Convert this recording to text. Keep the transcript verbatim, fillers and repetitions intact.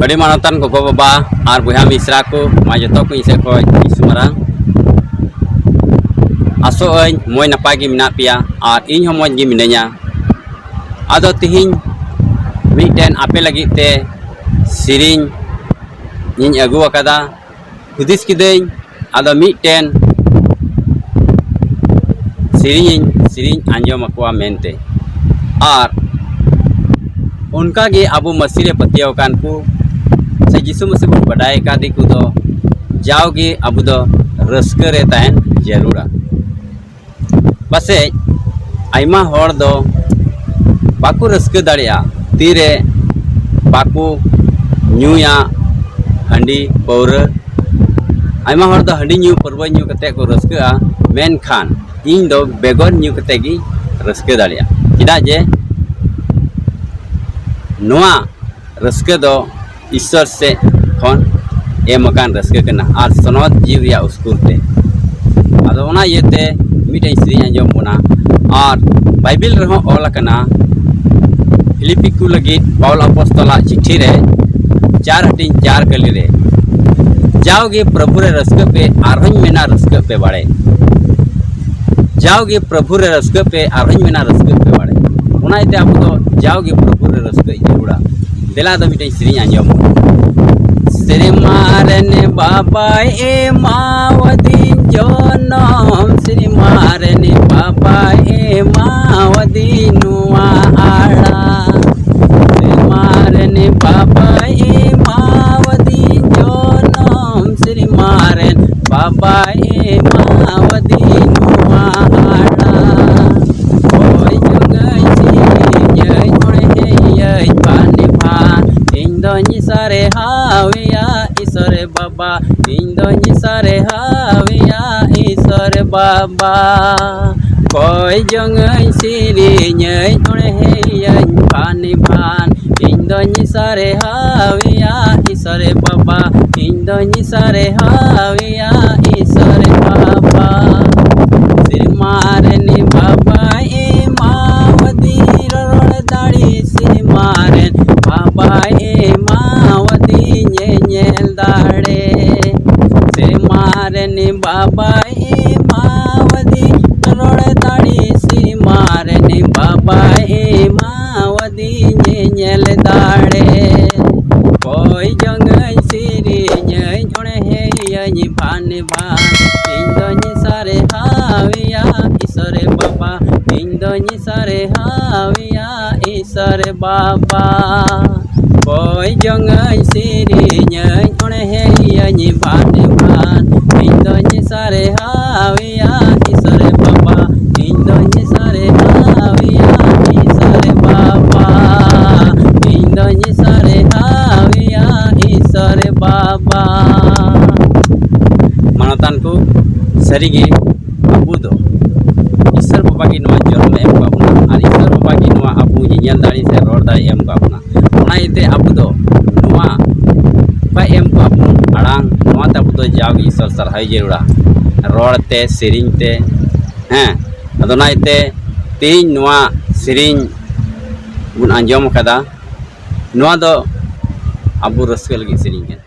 ᱟᱹᱰᱤ ᱢᱟᱱᱚᱛᱟᱱ ᱜᱚᱜᱚ ᱵᱟᱵᱟ ᱟᱨ ᱵᱚᱭᱦᱟ ᱢᱤᱥᱨᱟ ᱠᱚ, ᱢᱟ ᱡᱚᱛᱚ ᱠᱚ ᱤᱧ ᱥᱮᱫ ᱠᱷᱚᱱ ᱤᱥᱩ ᱢᱟᱨᱟᱝ᱾ ᱟᱥᱚᱜ ᱟᱹᱧ ᱢᱚᱡᱽ ᱱᱟᱯᱟᱭ ᱜᱮ ᱢᱮᱱᱟᱜ ᱯᱮᱭᱟ ᱟᱨ ᱤᱧ ᱦᱚᱸ ᱢᱚᱡᱽ ᱜᱮ ᱢᱤᱱᱟᱹᱧᱟ᱾ ᱟᱫᱚ ᱛᱤᱦᱤᱧ ᱢᱤᱫᱴᱮᱱ ᱟᱯᱮ ᱞᱟᱹᱜᱤᱫ ᱛᱮ ᱥᱮᱨᱮᱧ ᱤᱧ ᱟᱹᱜᱩ ᱟᱠᱟᱫᱟ᱾ ᱦᱩᱫᱤᱥ ᱠᱤᱫᱟᱹᱧ, ᱟᱫᱚ ᱢᱤᱫᱴᱮᱱ ᱥᱮᱨᱮᱧ ᱤᱧ ᱥᱮᱨᱮᱧ ᱟᱸᱡᱚᱢ ᱟᱠᱚᱣᱟ ᱢᱮᱱᱛᱮ᱾ ᱟᱨ ᱚᱱᱠᱟᱜᱮ ᱟᱵᱚ ᱢᱟᱹᱥᱤ ᱨᱮ ᱯᱟᱹᱛᱭᱟᱹᱣ ᱟᱠᱟᱱ ᱠᱚ ᱥᱮ ᱡᱤᱥᱩ ᱢᱟᱹᱥᱤ ᱵᱚᱱ ᱵᱟᱰᱟᱭ ᱟᱠᱟᱫᱮ ᱠᱚ ᱫᱚ ᱡᱟᱣᱜᱮ ᱟᱵᱚ ᱫᱚ ᱨᱟᱹᱥᱠᱟᱹ ᱨᱮ ᱛᱟᱦᱮᱱ ᱡᱟᱹᱨᱩᱲᱟ᱾ ᱯᱟᱥᱮᱡ ᱟᱭᱢᱟ ᱦᱚᱲ ᱫᱚ ᱵᱟᱠᱚ ᱨᱟᱹᱥᱠᱟᱹ ᱫᱟᱲᱮᱭᱟᱜᱼᱟ, ᱛᱤᱨᱮ ᱵᱟᱠᱚ ᱧᱩᱭᱟ ᱦᱟᱺᱰᱤ ᱯᱟᱹᱣᱨᱟᱹ᱾ ᱟᱭᱢᱟ ᱦᱚᱲ ᱫᱚ ᱦᱟᱺᱰᱤ ᱧᱩ, ᱯᱟᱹᱨᱣᱟᱹ ᱧᱩ ᱠᱟᱛᱮ ᱠᱚ ᱨᱟᱹᱥᱠᱟᱹᱜᱼᱟ, ᱢᱮᱱᱠᱷᱟᱱ ᱤᱧ ᱫᱚ ᱵᱮᱜᱚᱨ ᱧᱩ ᱠᱟᱛᱮ ᱜᱤᱧ ᱨᱟᱹᱥᱠᱟᱹ ᱫᱟᱲᱮᱭᱟᱜᱼᱟ᱾ ᱪᱮᱫᱟᱜ ᱡᱮ ᱱᱚᱣᱟ ᱨᱟᱹᱥᱠᱟᱹ ᱫᱚ ᱤᱥᱥᱚᱨ ᱥᱮᱫ ᱠᱷᱚᱱ ᱮᱢ ᱟᱠᱟᱱ ᱨᱟᱹᱥᱠᱟᱹ ᱠᱟᱱᱟ ᱟᱨ ᱥᱚᱱᱚᱛ ᱡᱤᱣᱤ ᱨᱮᱭᱟᱜ ᱩᱥᱠᱩᱨ ᱛᱮ᱾ ᱟᱫᱚ ᱚᱱᱟ ᱤᱭᱟᱹᱛᱮ ᱢᱤᱫᱴᱮᱱ ᱥᱮᱨᱮᱧ ᱟᱸᱡᱚᱢ ᱵᱚᱱᱟ᱾ ᱟᱨ ᱵᱟᱭᱵᱮᱞ ᱨᱮᱦᱚᱸ ᱚᱞ ᱟᱠᱟᱱᱟ, ᱯᱷᱤᱞᱤᱯᱤ ᱠᱚ ᱞᱟᱹᱜᱤᱫ ᱯᱟᱣᱩᱞ ᱟᱯᱚᱥᱛᱚᱞᱟᱜ ᱪᱤᱴᱷᱤ ᱨᱮ ᱪᱟᱨ ᱦᱟᱹᱴᱤᱧ ᱪᱟᱨ ᱠᱟᱹᱞᱤ ᱨᱮ, "ᱡᱟᱣᱜᱮ ᱯᱨᱚᱵᱷᱩ ᱨᱮ ᱨᱟᱹᱥᱠᱟᱹ ᱯᱮ, ᱟᱨᱦᱚᱸᱧ ᱢᱮᱱᱟ ᱨᱟᱹᱥᱠᱟᱹᱜ ᱯᱮ ᱵᱟᱲᱮ᱾ ᱡᱟᱣᱜᱮ ᱯᱨᱚᱵᱷᱩ ᱨᱮ ᱨᱟᱹᱥᱠᱟᱹᱜ ᱯᱮ, ᱟᱨᱦᱚᱸᱧ ᱢᱮᱱᱟ ᱨᱟᱹᱥᱠᱟᱹᱜ ᱯᱮ ᱵᱟᱲᱮ᱾" ᱚᱱᱟ ᱤᱭᱟᱹᱛᱮ ᱟᱵᱚ ᱫᱚ ᱡᱟᱣᱜᱮ ᱯᱨᱚᱵᱷᱩ ᱨᱮ ᱨᱟᱹᱥᱠᱟᱹᱜ ᱡᱟᱹᱨᱩᱲᱟ᱾ ᱫᱮᱞᱟ ᱫᱚ ᱢᱤᱫᱴᱮᱱ ᱥᱮᱨᱮᱧ ᱟᱸᱡᱚᱢ ᱵᱚᱱ᱾ ᱥᱮᱨᱢᱟ ᱨᱮᱱ ᱵᱟᱵᱟᱭ ᱮᱢᱟᱣᱟᱫᱤᱧ ᱡᱚᱱᱚᱢ, ᱥᱮᱨᱢᱟ ᱨᱮᱱ ᱵᱟᱵᱟᱭ ᱮᱢᱟᱣᱟᱫᱤᱧ ᱱᱚᱣᱟ ᱟᱲᱟᱝ᱾ ᱥᱮᱨᱢᱟ ᱨᱮᱱ ᱵᱟᱵᱟᱭ ᱮᱢᱟᱣᱟᱫᱤᱧ ᱡᱚᱱᱚᱢ, ᱥᱮᱨᱢᱟ ᱨᱮᱱ ᱵᱟᱵᱟᱭ ᱮᱢᱟᱣᱟᱫᱤᱧ ᱱᱚᱣᱟ ᱟᱲᱟᱝ᱾ ᱦᱚᱭ ᱡᱚᱝᱟᱹᱧ ᱥᱮᱨᱮᱧᱟᱹᱧ ᱚᱬᱦᱮᱭᱟᱹᱧ ᱵᱷᱟᱱ ᱵᱷᱟᱱ, ᱤᱧ ᱫᱚᱧ ᱥᱟᱨᱦᱟᱣᱮᱭᱟ ᱤᱥᱚᱨ ᱵᱟᱵᱟ, ᱤᱧ ᱫᱚᱧ ᱥᱟᱨᱦᱟᱣᱮᱭᱟ ᱤᱥᱚᱨ ᱵᱟᱵᱟ᱾ ᱠᱚᱭ ᱡᱚᱝᱟᱹᱧ ᱥᱮᱨᱮᱧᱟᱹᱧ ᱚᱬᱦᱮᱭᱟᱹᱧ ᱵᱷᱟᱱ ᱵᱷᱟᱱ, ᱤᱧ ᱫᱚᱧ ᱥᱟᱨᱦᱟᱣᱮᱭᱟ ᱤᱥᱚᱨ ᱵᱟᱵᱟ, ᱤᱧ ᱫᱚᱧ ᱥᱟᱨᱦᱟᱣᱮᱭᱟ ᱤᱥᱚᱨ ᱵᱟᱵᱟ᱾ ᱥᱮᱨᱢᱟ ᱨᱮᱱ ᱵᱟᱵᱟᱭ ᱮᱢᱟᱣᱟᱫᱤᱧ ᱨᱚᱨᱚᱲ ᱫᱟᱲᱮ, ᱥᱮᱨᱢᱟ ᱨᱮᱱ ᱵᱟᱵᱟᱭ ᱮᱢᱟᱣᱟᱫᱤᱧ ᱵᱟᱵᱟᱭ ᱮᱢᱟᱣᱟᱫᱤᱧ ᱨᱚᱲ ᱫᱟᱲᱮ, ᱥᱤᱢᱟ ᱨᱮᱱ ᱵᱟᱵᱟᱭ ᱮᱢᱟᱣᱟᱫᱤᱧ ᱧᱮᱧᱮᱞ ᱫᱟᱲᱮ᱾ ᱠᱚᱭ ᱡᱚᱝᱟᱹᱧ, ᱥᱮᱨᱮᱧᱟᱹᱧ, ᱚᱬᱦᱮᱭᱟᱹᱧ ᱵᱷᱟᱱ ᱵᱷᱟᱱ᱾ ᱤᱧ ᱫᱚᱧ ᱥᱟᱨᱦᱟᱣᱮᱭᱟ ᱤᱥᱚᱨ ᱵᱟᱵᱟ, ᱤᱧ ᱫᱚᱧ ᱥᱟᱨᱦᱟᱣᱮᱭᱟ ᱤᱥᱚᱨ ᱵᱟᱵᱟ᱾ ᱠᱚᱭ ᱡᱚᱝᱟᱹᱧ, ᱥᱮᱨᱮᱧᱟᱹᱧ, ᱚᱬᱦᱮᱭᱟᱹᱧ ᱵᱷᱟᱱ ᱵᱷᱟᱱ᱾ ᱤᱧ ᱫᱚᱧ ᱥᱟᱨᱦᱟᱣᱮᱭᱟ ᱤᱥᱚᱨ ᱵᱟᱵᱟ, ᱤᱧ ᱫᱚᱧ ᱥᱟᱨᱦᱟᱣᱮᱭᱟ ᱤᱥᱚᱨ ᱵᱟᱵᱟ, ᱤᱧ ᱫᱚᱧ ᱥᱟᱨᱦᱟᱣᱮᱭᱟ ᱤᱥᱚᱨ ᱵᱟᱵᱟ᱾ ᱢᱟᱱᱚᱛᱟᱱ ᱠᱚ, ᱥᱟᱹᱨᱤᱜᱮ ᱟᱵᱚ ᱫᱚ ᱤᱥᱚᱨ ᱵᱟᱵᱟ ᱜᱮ ᱱᱚᱣᱟ ᱡᱚᱱᱢᱮ ᱮᱢ ᱠᱟᱜ ᱵᱚᱱᱟ, ᱟᱨ ᱤᱥᱚᱨ ᱵᱟᱵᱟ ᱜᱮ ᱱᱚᱣᱟ ᱟᱵᱚ ᱧᱮᱧᱮᱞ ᱫᱟᱲᱮ ᱥᱮ ᱨᱚᱲ ᱫᱟᱲᱮ ᱮᱢ ᱠᱟᱜ ᱵᱚᱱᱟ᱾ ᱚᱱᱟ ᱤᱭᱟᱹᱛᱮ ᱟᱵᱚ ᱫᱚ ᱱᱚᱣᱟ ᱚᱠᱟᱭ ᱮᱢ ᱠᱟᱜ ᱵᱚᱱ ᱟᱲᱟᱝ, ᱱᱚᱣᱟᱛᱮ ᱟᱵᱚ ᱫᱚ ᱡᱟᱣᱜᱮ ᱤᱥᱚᱨ ᱥᱟᱨᱦᱟᱣ ᱡᱟᱹᱨᱩᱲᱟ, ᱨᱚᱲ ᱛᱮ, ᱥᱮᱨᱮᱧ ᱛᱮ᱾ ᱦᱮᱸ, ᱟᱫᱚ ᱚᱱᱟ ᱤᱭᱟᱹᱛᱮ ᱛᱮᱦᱮᱧ ᱱᱚᱣᱟ ᱥᱮᱨᱮᱧ ᱵᱚᱱ ᱟᱸᱡᱚᱢ ᱠᱟᱫᱟ, ᱱᱚᱣᱟ ᱫᱚ ᱟᱵᱚ ᱨᱟᱹᱥᱠᱟᱹ ᱞᱟᱹᱜᱤᱫ ᱥᱮᱨᱮᱧ ᱠᱟᱱᱟ᱾